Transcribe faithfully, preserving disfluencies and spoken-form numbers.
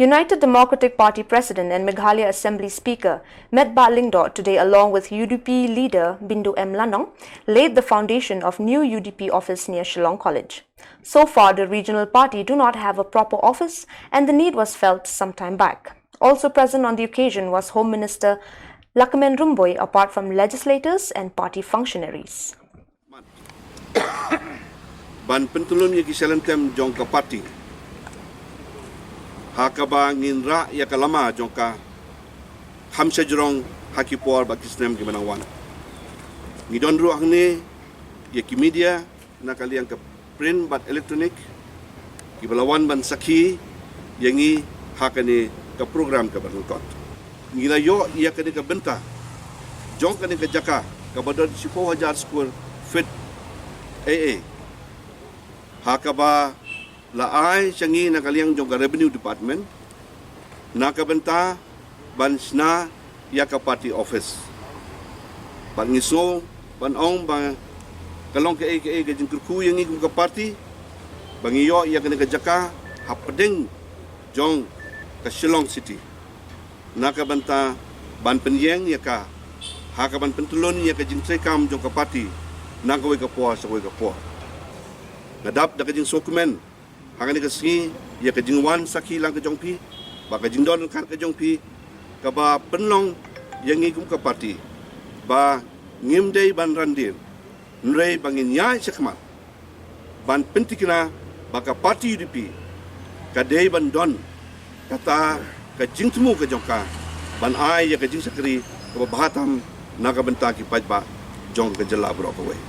United Democratic Party President and Meghalaya Assembly Speaker Metbah Lyngdoh today, along with U D P leader Bindu M Lanong, laid the foundation of new U D P office near Shillong College. So far, the regional party do not have a proper office, and the need was felt some time back. Also present on the occasion was Home Minister Lahkmen Rymbui, apart from legislators and party functionaries. Ban pyntlun ïa ki shalynter jong ka party ha kaba ngin rah ïa ka lama jong ka, kham shajrong ha ki por bad ki snem kiba nang wan. Ngi don ruh hangne ïa ki media na ka liang ka print bad electronic kiba la wan ban sakhi ïa ngi ha kane ka program kaba ryngkat. Ngi la ïoh ïa kane ka bynta jong kane ka jaka kaba don shiphew hajar square feet, eh, eh, ha kaba la ai sha ngi na ka liang jong ka Revenue Department na ka bynta ban shna ïa ka party office. Bad ngi sngew ban ong ba ka long kaei kaei ka jingkyrkhu ïa ngi kum ka party ba ngi ïoh ïa kane ka jaka hapdeng jong ka Shillong City na ka bynta ban pynïeng ïa ka ha ka ban pyntlun ïa ka jingtreikam jong ka party na kawei ka por sha kawei ka por. Nga dap da ka jingsngewkmen ha kane ka sngi ïa ka jingwan sakhi lang ka jong phi bad ka jingdon ryngkat ka jong phi kaba pynlong ïa ngi kum ka party ba ngim dei ban randir, hynrei ba ngin ïaid shakhmat ban pyntikna ba ka party U D P ka dei ban don kata ka jingthmu ka jong ka ban ai ïa ka jingshakri kaba bha tam na ka bynta ki paidbah jong ka jylla baroh kawei.